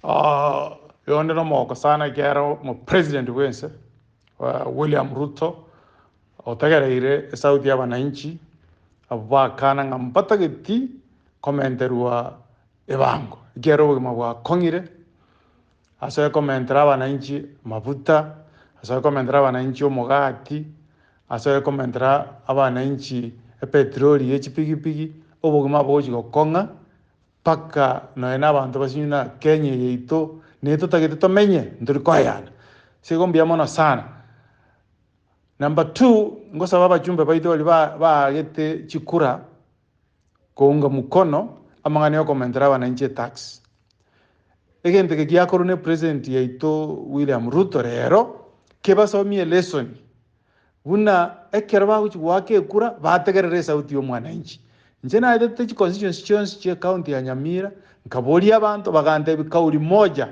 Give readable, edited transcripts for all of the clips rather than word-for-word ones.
Igo onde nomogoko sana ekiagera omopresident bwense William Ruto otegereire esauti ya abananchi abwo bakana ng'a mbatageti komenterwa ebango ekiagera obogima bwakong'ire ase komentera abananchi amafuta, ase komentera abananchi omogati, ase komentera abananchi epetroli ye chipigipigi, obogima bogochi gokong'a. Mpaka nonya nabanto basinywe na Kenya eye yaito neye totagete tomenye ntori koeyana. Ase igo mbuya mono sana. Number two, ngosaba abachumbe baito baria ba baagete chikura kounga mkono amang'ana ya okomentera abananchi etax. Egento eke giakorwa ne president yaito William Ruto rero, kebasomie elesson Buna ekero bagochia goaka ekura, bategerere esauti y'omwananchi. Inche naetete chiconstituency chionsi chi'ecounty ya Nyamira, nkaboria abanto, bagantebia kauli moja,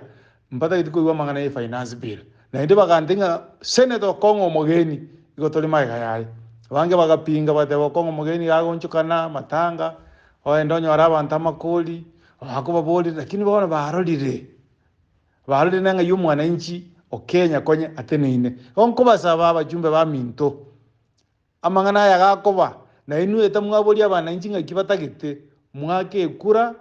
mbatageti koigwa amang'ana ye finance bill. Naende bagantebia ng'a senator Okong'o omogeni, igo tore magega yaye. Abange bagapinga bagateba Okong'o omogeni iga agoonchokana amatanga, ogende onyore abanto amakori, bakobaboria lakini bono barorire. Barorire neng'ai y'omwananchi o Kenya konye ateneine. Igo nkobasaba abachumbe baminto, amang'ana aya gakoba, na inwe tamwaboria abananchi ng'aki batagete, mwake ekura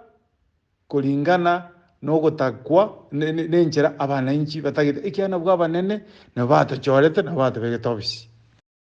koringana nogotakwa nenchera abananchi batagete, ekiagera nabwo abanene nabo batochorete, nabo batobegete obisi.